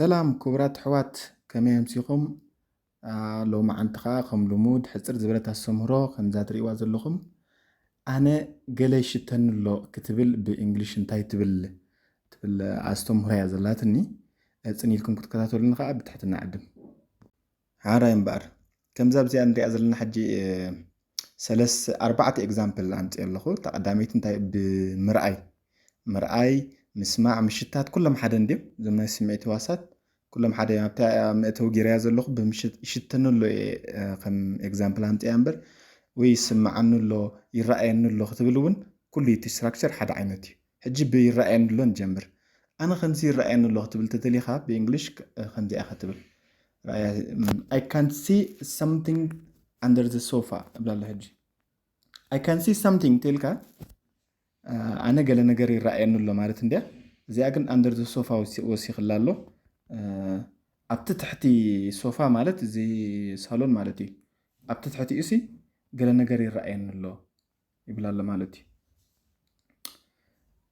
ሰላም ክቡራት ኣሕዋት፣ ከመይ ኣምሲኹም? ሎማዓንቲ ኸዓ ከም ልሙድ ሕጽር ዝበለት ኣስተምህሮ ከምዛ ትርእይዋ ዘለኹም፣ ኣነ ገለ ይሽተኒ ኣሎ ክትብል ብእንግሊሽ እንታይ ትብል ትብል ኣስተምህሮ እያ ዘላትኒ። ጽን ኢልኩም ክትከታተሉኒ ኸዓ ብትሕትና ዕድም። ሓራይ እምበኣር ከምዛ ኣብዚኣ ንሪኣ ዘለና ሕጂ ሰለስተ ኣርባዕተ ኤግዛምፕል ኣምፅእ ኣለኹ። እታ ቀዳመይቲ እንታይ ብምርኣይ ምርኣይ ምስማዕ ምሽታት ኩሎም ሓደ እንድዮም። እዞም ናይ ስምዒት ህዋሳት ኩሎም ሓደ እዮም። ኣብታ መእተዊ ገይረያ ዘለኹ ብምሽት ይሽተኒ ኣሎ እየ ከም ኤግዛምፕል ኣምፅያ እምበር ወይ ይስምዓኒ ኣሎ ይረኣየኒ ኣሎ ክትብል እውን ኩሉ እቲ ስትራክቸር ሓደ ዓይነት እዩ። ሕጂ ብይረኣየኒ ኣሎ ንጀምር። ኣነ ከምዚ ይረኣየኒ ኣሎ ክትብል ተደሊኻ ብእንግሊሽ ከምዚኣ ክትብል I can see something under the sofa እብላ ኣሎ። ሕጂ I can see something ተልካ ኣነ ገለ ነገር ይረኣየኒ ኣሎ ማለት እንድያ። እዚኣ ግን under the sofa ወሲኽላ ኣሎ። ኣብቲ ትሕቲ ሶፋ ማለት እዚ ሳሎን ማለት እዩ። ኣብቲ ትሕቲኡ ሲ ገለ ነገር ይረኣየኒ ኣሎ ይብል ኣሎ ማለት እዩ።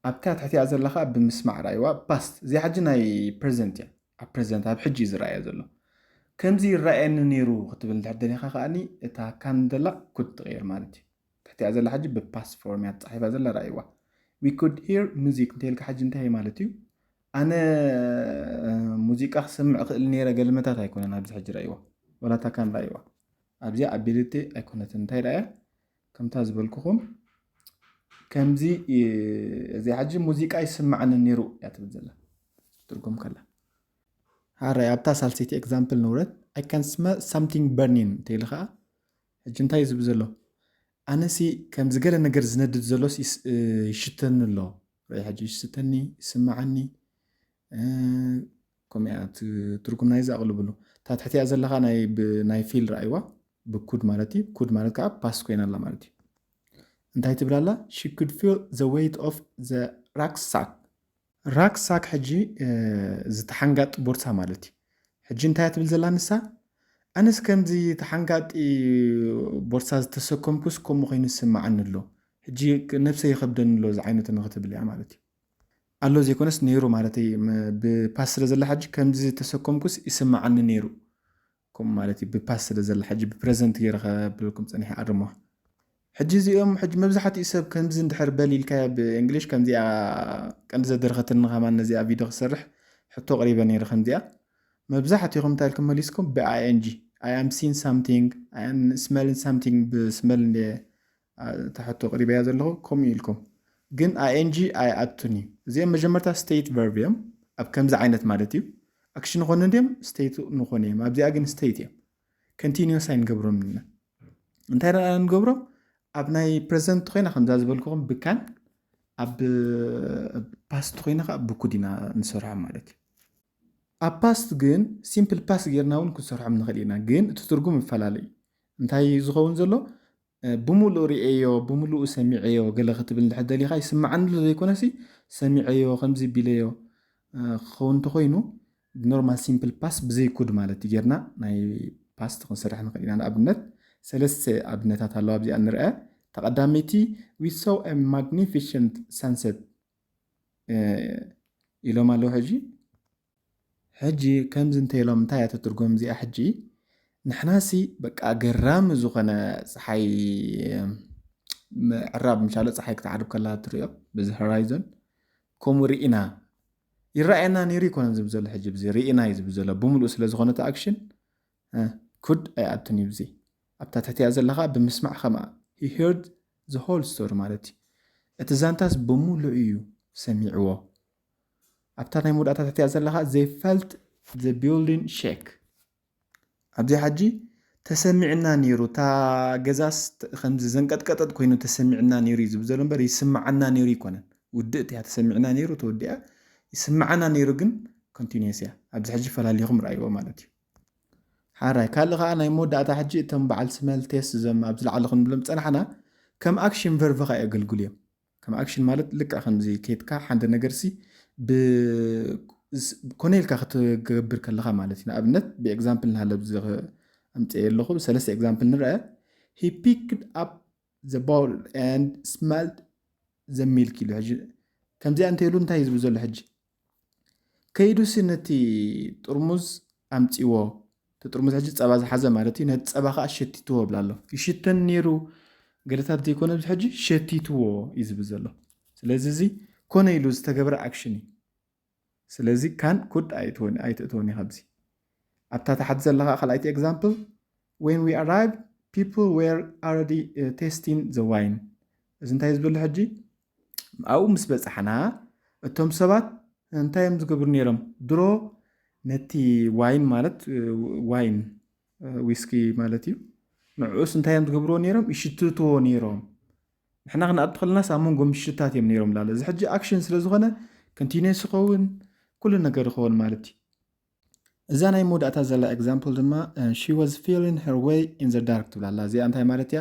ኣብታ ትሕቲኣ ዘላ ከዓ ብምስማዕ ረኣይዋ። ፓስት እዚኣ ሕጂ ናይ ፕሬዘንት እያ። ኣብ ፕሬዘንት ኣብ ሕጂ እዩ ዝረኣያ ዘሎ። ከምዚ ይረኣየኒ ነይሩ ክትብል እንድሕር ደሊኻ ከዓኒ እታ ካን ዘላ ኩድ ትቕየር ማለት እዩ። ትሕቲኣ ዘላ ሕጂ ብፓስት ፎርም እያ ተፃሒፋ ዘላ ረኣይዋ። We could hear music እንተልካ ሕጂ እንታይ ማለት እዩ? ኣነ ሙዚቃ ክሰምዕ ክእል ነይረ ገልመታት ኣይኮነን ኣብዚ ሕጂ ረኣይዋ። ወላ እታ ካን ረኣይዋ። ኣብዚኣ ኣቢሊቲ ኣይኮነትን። እንታይ ደኣ ከምታ ዝበልኩኹም ከምዚ እዚ ሕጂ ሙዚቃ ይስማዓኒ ነይሩ እያ ትብል ዘላ ትርጉም ከላ። ሓራይ ኣብታ ሳልሰይቲ ኤግዛምፕል ንውረድ። I can smell something burning እንተኢሉ ከዓ ሕጂ እንታይ እዩ ዝብል ዘሎ? ኣነሲ ከምዚ ገለ ነገር ዝነድድ ዘሎስ ይሽተኒ ኣሎ። ርኣይ ሕጂ ይሽተኒ ይስማዓኒ ከምኡ እያ ትርጉም ናይዚ ኣቕልብሉ። እታ ትሕቲኣ ዘለኻ ናይ ፊል ረኣይዋ ብኩድ ማለት እዩ። ኩድ ማለት ከዓ ፓስት ኮይና ኣላ ማለት እዩ። እንታይ ትብል ኣላ? She could feel the weight of the rucksack። ራክሳክ ሕጂ ዝተሓንጋጢ ቦርሳ ማለት እዩ። ሕጂ እንታይ ትብል ዘላ ንሳ? ኣነስ ከምዚ ተሓንጋጢ ቦርሳ ዝተሰከምኩስ ከምኡ ኮይኑ ዝስምዓኒ ኣሎ። ሕጂ ነብሰይ ይኸብደኒ ኣሎ እዚ ዓይነት ንክትብል እያ ማለት እዩ። ኣሎ ዘይኮነስ ነይሩ ማለት እዩ። ብፓስት ስለ ዘላ ሕጂ ከምዚ ዝተሰከምኩስ ይስምዓኒ ነይሩ። ከምኡ ማለት እዩ። ብፓስት ስለ ዘላ ሕጂ ብፕረዘንት ገይረ ከብለኩም ፀኒሐ ኣርሞ። ሕጂ እዚኦም ሕጂ መብዛሕትኡ ሰብ ከምዚ እንድሕር በል ኢልካዮ ብእንግሊሽ ከምዚኣ ቀንዲ ዘደረኸትኒ ከማን ነዚኣ ቪድዮ ክሰርሕ ሕቶ ኣቕሪበ ነይረ ከምዚኣ። መብዛሕትኹም እንታይ ኢልኩም መሊስኩም? ብ I N G I am seeing something I am smelling something ብስመል እንደ እታ ሕቶ ኣቕሪበያ ዘለኹ ከምኡ ኢልኩም ግን I N G ኣይኣቱን እዩ። እዚኦም መጀመርታ ስቴት ቨርብ እዮም ኣብ ከምዚ ዓይነት ማለት እዩ። ኣክሽን ንኾኑ እንድዮም ስቴት ንኾኑ እዮም። ኣብዚኣ ግን ስቴት እዮም። ኮንቲኒስ ኣይንገብሮም ኢና። እንታይ ደኣ ንገብሮም? ኣብ ናይ ፕረዘንት ኮይና ከምዛ ዝበልኩኹም ብካን ኣብ ፓስት ኮይና ከዓ ብኩድ ኢና ንሰርሖም ማለት እዩ። ኣብ ፓስት ግን ሲምፕል ፓስት ጌርና እውን ክንሰርሖም ንኽእል ኢና። ግን እቲ ትርጉም ይፈላለ እዩ። እንታይ እዩ ዝኸውን ዘሎ? ብምሉእ ርእየዮ ብምሉእ ሰሚዐዮ ገለ ክትብል እንድሕር ደሊኻ ይስምዓኒ ዶ ዘይኮነሲ ሰሚዐዮ ከምዚ ቢለዮ ክኸውን እንተኮይኑ ብኖርማል ሲምፕል ፓስት ብዘይ ኩድ ማለት እዩ ጌርና ናይ ፓስት ክንሰርሕ ንኽእል ኢና። ንኣብነት ሰለስተ ኣብነታት ኣለዋ ኣብዚኣ ንርአ። ተቐዳመይቲ we saw a magnificent sunset ኢሎም ኣለዉ። ሕጂ ሕጂ ከምዚ እንተ ኢሎም እንታይ እያ ትትርጎም እዚኣ? ሕጂ ንሕናሲ በቃ ገራሚ ዝኾነ ፀሓይ ምዕራብ ምሻለ ፀሓይ ክትዓርብ ከላ ትሪኦ በዚ ሆራይዞን ከምኡ ርኢና ይረኣየና ነይሩ ይኮነን ዝብል ዘሎ ሕጂ ብዚ ርኢና እዩ ዝብል ዘሎ ብምሉእ ስለ ዝኾነ እቲ ኣክሽን ኩድ ኣይኣቱን እዩ ብዚ ኣብታ ትሕቲያ ዘለኻ ብምስማዕ ከማ he heard the whole story ማለት እዩ እቲ ዛንታስ ብምሉእ እዩ ሰሚዕዎ ኣብታ ናይ መወዳእታ ትሕቲያ ዘለኻ they felt the building shake ኣብዚ ሕጂ ተሰሚዕና ነይሩ እታ ገዛስ ከምዚ ዘንቀጥቀጠጥ ኮይኑ ተሰሚዕና ነይሩ እዩ ዝብል ዘሎ እምበር ይስምዓና ነይሩ ይኮነን ውድእቲ እያ ተሰሚዕና ነይሩ ተወዲኣ ይስምዓና ነይሩ ግን ኮንቲኒስ እያ ኣብዚ ሕጂ ፈላሊኹም ረኣይዎ ማለት እዩ ሓራይ ካልእ ከዓ ናይ መወዳእታ ሕጂ እቶም በዓል ስመል ቴስት እዞም ኣብዚ ላዕሊ ክንብሎም ዝፀናሕና ከም ኣክሽን ቨርቭ ከዓ የገልግሉ እዮም ከም ኣክሽን ማለት ልክዕ ከምዚ ከይድካ ሓደ ነገር ሲ ኮነ ኢልካ ክትገብር ከለካ ማለት እዩ ንኣብነት ብኤግዛምፕል ንሃለ ኣምፅየ ኣለኹ ሰለስተ ኤግዛምፕል ንርአ he picked up the bowl and smelled the milk ኢሉ ሕጂ ከምዚኣ እንተኢሉ እንታይ እዩ ዝብል ዘሎ ሕጂ ከይዱሲ ነቲ ጥርሙዝ ኣምፅዎ። እቲ ጥርሙዝ ሕጂ ፀባ ዝሓዘ ማለት እዩ። ነቲ ፀባ ከዓ ሸቲትዎ ብላ ኣሎ። ይሽተን ነይሩ ገለታት ዘይኮነ፣ እዚ ሕጂ ሸቲትዎ እዩ ዝብል ዘሎ። ስለዚ እዚ ኮነ ኢሉ ዝተገበረ ኣክሽን እዩ። ስለዚ ካን ኩድ ኣይትእትዎን ኢኻ ኣብዚ። ኣብታ ታሕቲ ዘለኻ ካልኣይቲ ኤግዛምፕል፣ when we arrived, people were already testing the wine። እዚ እንታይ ዝብል ሕጂ ኣብኡ ምስ በፃሕና እቶም ሰባት እንታይ እዮም ዝገብሩ ነይሮም? ድሮ ነቲ ዋይን ማለት ዋይን ዊስኪ ማለት እዩ። ንዕኡስ እንታይ እዮም ዝገብርዎ ነይሮም? ይሽትትዎ ነይሮም። ንሕና ክንኣቱ ከለናስ ኣብ መንጎ ምሽታት እዮም ነይሮም ላለ። እዚ ሕጂ ኣክሽን ስለ ዝኾነ ኮንቲኒስ ይኸውን፣ ኩሉ ነገር ይኸውን ማለት እዩ። እዛ ናይ መወዳእታ ዘላ ኤግዛምፕል ድማ she was feeling her way in the dark ትብላላ። እዚኣ እንታይ ማለት እያ?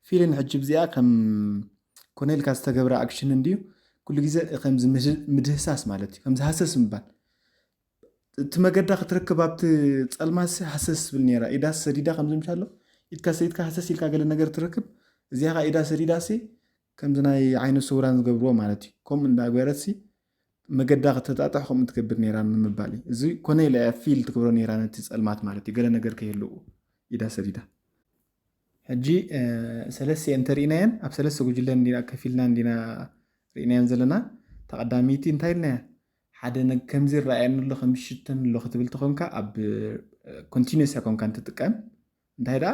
ፊሊን ሕጂ ብዚኣ ከም ኮነ ኢልካ ዝተገብረ ኣክሽን እንድዩ። ኩሉ ግዜ ከምዚ ምድህሳስ ማለት እዩ፣ ከምዚ ሃሰስ ምባል። እቲ መገዳ ክትረክብ ኣብቲ ጸልማሲ ሃሰስ ትብል ነይራ። ኢዳ ሰዲዳ ከምዚ ምሻ ኣሎ፣ ኢድካ ሰዲድካ ሃሰስ ኢልካ ገለ ነገር ትረክብ። እዚኣ ኸዓ ኢዳ ሰዲዳሲ ከምዚ ናይ ዓይነ ስውራን ዝገብርዎ ማለት እዩ። ከምኡ እንዳገበረትሲ መገዳ ክተጣጥሕ ከምኡ ትገብር ነይራ ንምባል እዩ። እዚ ኮነ ኢላ እያ ፊል ትገብሮ ነይራ ነቲ ጸልማት ማለት እዩ። ገለ ነገር ከይህልው ኢዳ ሰዲዳ። ሕጂ ሰለስተ እንተርኢናየን ኣብ ሰለስተ ጉጅለ እንዲና ከፊልና እንዲና ርኢናየን ዘለና። ተቐዳሚቲ እንታይ ኢልናያ? ሓደ ከምዚ ይረኣየኒ ኣሎ ከም ሽተን ኣሎ ክትብል ተኾንካ ኣብ ኮንቲኒስ ኮንካ እንትጥቀም እንታይ ደኣ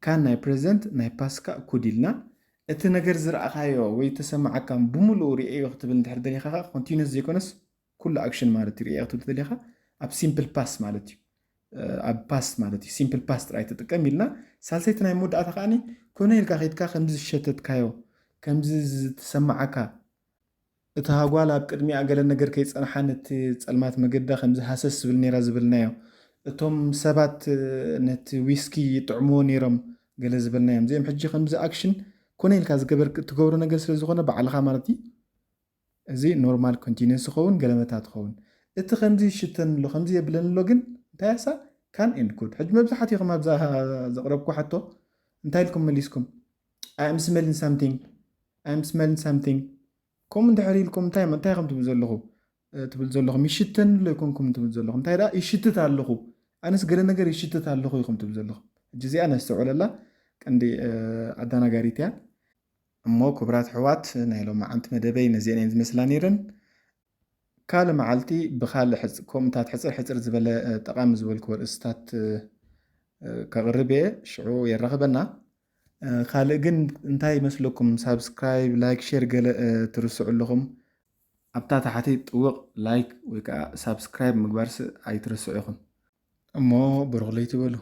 ካን ናይ ፕሬዘንት ናይ ፓስካ ኩድ ኢልና እቲ ነገር ዝረኣኻዮ ወይ ተሰማዓካ ብምሉኡ ርእዮ ክትብል እንድሕር ደሊኻ ኮንቲኒስ ዘይኮነስ ኩሉ ኣክሽን ማለት እዩ። ርእዮ ክትብል ደሊኻ ኣብ ሲምፕል ፓስ ማለት እዩ። ኣብ ፓስት ማለት እዩ። ሲምፕል ፓስት ጥራይ ትጥቀም ኢልና። ሳልሰይቲ ናይ መወዳእታ ከዓኒ ኮነ ኢልካ ከይድካ ከምዚ ዝሸተትካዮ ከምዚ ዝተሰማዓካ እቲ ሃጓል ኣብ ቅድሚኣ ገለ ነገር ከይጸንሓ ነቲ ጸልማት መገዳ ከምዚ ሃሰስ ዝብል ነይራ ዝብልናዮ እቶም ሰባት ነቲ ዊስኪ ይጥዕምዎ ነይሮም ገለ ዝበልናዮም እዚኦም ሕጂ ከምዚ ኣክሽን ኮነ ኢልካ ዝገበር ትገብሮ ነገር ስለ ዝኾነ ባዕልኻ ማለት እዩ። እዚ ኖርማል ኮንቲኒስ ዝኸውን ገለመታት ትኸውን። እቲ ከምዚ ይሽተን ኣሎ ከምዚ የብለን ኣሎ ግን እንታይ ያሳ ካን ኤንድ ኩድ። ሕጂ መብዛሕትኹም ኣብዛ ዘቕረብኩ ሕቶ እንታይ ኢልኩም መሊስኩም? I am smelling something, I am smelling something። ከምኡ እንድሕር ኢልኩም እንታይ እንታይ ከም ትብሉ ዘለኹ ትብል ዘለኹም ይሽተን ኣሎ ይኮንኩም ትብል ዘለኹም እንታይ ደኣ ይሽትት ኣለኹ ኣነስ ገለ ነገር ይሽትት ኣለኹ ኢኹም ትብል ዘለኹም። ሕጂ እዚኣ ነስተውዕለላ ቀንዲ ኣዳናጋሪት እያ። እሞ ክቡራት ኣሕዋት ናይ ሎማዓንቲ መደበይ ነዚአን እየን ዝመስላ ነይረን። ካልእ መዓልቲ ብካልእ ከምኡታት ሕፅር ሕፅር ዝበለ ጠቃሚ ዝበልክዎ ርእስታት ከቕርብ እየ። ሽዑ የራኽበና። ካልእ ግን እንታይ ይመስለኩም? ሳብስክራይብ፣ ላይክ፣ ሼር ገለ ትርስዑ ኣለኹም። ኣብታ ታሕቲ ጥውቕ ላይክ ወይ ከዓ ሳብስክራይብ ምግባርስ ኣይትርስዑ ኢኹም። እሞ ብሩኽ ለይቲ በሉ።